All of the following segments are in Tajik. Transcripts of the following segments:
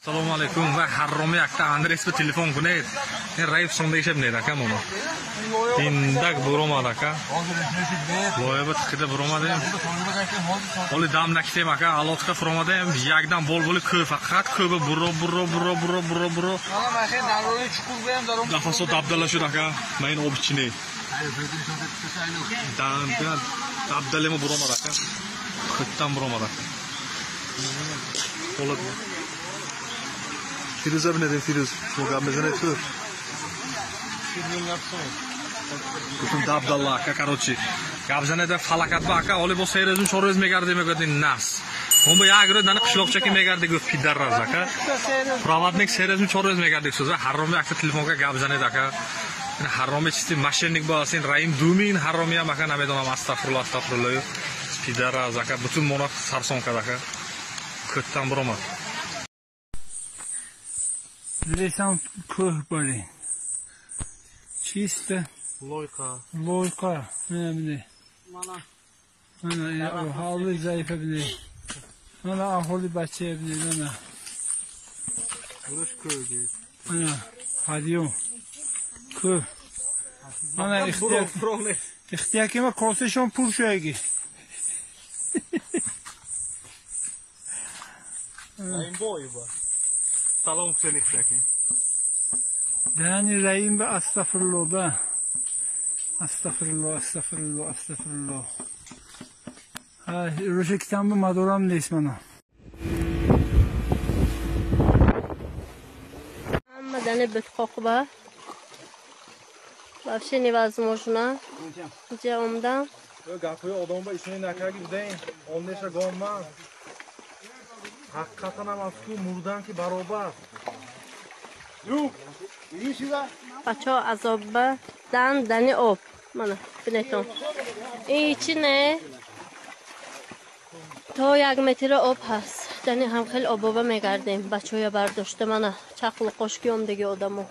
Assalomu alaykum va harromi yakta Andres bi telefon кунед. Ин раиф сондагиша бинед ака моно. Диндак буромад ака. Лояба тиқида буромадем. Ҳоли дам накитем ака, алотка фуромадем. Якдам бол-боли кӯ фақат кӯба буро буро буро буро буро буро. Нафасо дабдала шуд ака. Ман ин об чине. Дабдалемо буромад ака. Хиттан буромад ака. Ҳолат Фирӯза бинедем, Фирӯз. Шумо гап мезанед ту. Гуфтам дабдалла ака, короче. Гап занед фалакат ба ака, ҳоли бо се рӯз чор рӯз мегарди, мегӯяд ин нас. Он бо як рӯз дана қишлоқчаки мегарди, гуфт пидарраз ака. Проводник се рӯз чор рӯз мегарди, сӯза ҳарроми акта телефонка гап занед ака. Ин ҳарроми чисти мошенник бо аст, ин Раим думи ин ҳарромиам ака намедонам, астағфирулло, астағфирулло. Пидарраз ака, бутун мона сарсон кард ака. Кӯттан буромад. Лесам кӯҳ барин. Чисто. Лойқа. Лойқа. Мана бине. Мана аҳоли заифа бине. Мана аҳоли бача бине. Мана. Буруш кӯҳ. Мана ҳадиё. Кӯҳ. Мана ихтиёр. Ихтиёр ма косашон пур шудаги. Салом Хусейн Ихтиёр. Дани Раим ба астағфирулло ба. Астағфирулло, астағфирулло, астағфирулло. Ҳа, рӯши китамба мадорам нест мана. Ҳамма дани битқоқ ба. Вообще невозможно. Инҷа омдам. Гапҳои одам ба ишони накарди будем. Онеша гомман. Ҳақиқатан ҳам аз ку мурдан ки баробар. Бачаҳо азобба дан дани об. Мана бинетон. Ин чӣ не? То як метр об ҳаст. Дани ҳам хеле обоба мегардем. Бачаҳоя бардошта мана чақлу қошки омдаги одамо.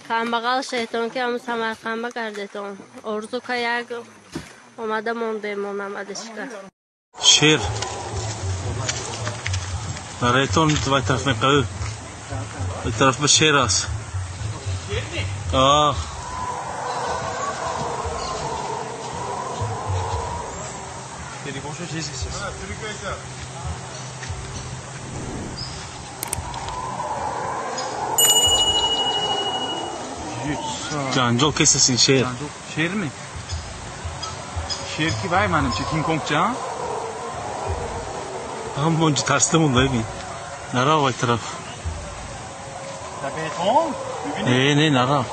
Камбағал шайтон ки ҳамун Самарқандба гардетон. Орзу ка як омада мондем монам адишка. Шер. Бароятон вай тараф меқавӣ. Вай тараф ба шер аст. Ах. Ҷанҷол кесасин шер. Шер ми? Шер ки вай маним чи Кинг Конг ча? Ҳам онҷо тарсида монда бибин. Нарав вай тараф. Не, не, нарав.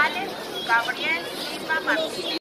Alex Gabriel Silva Martínez.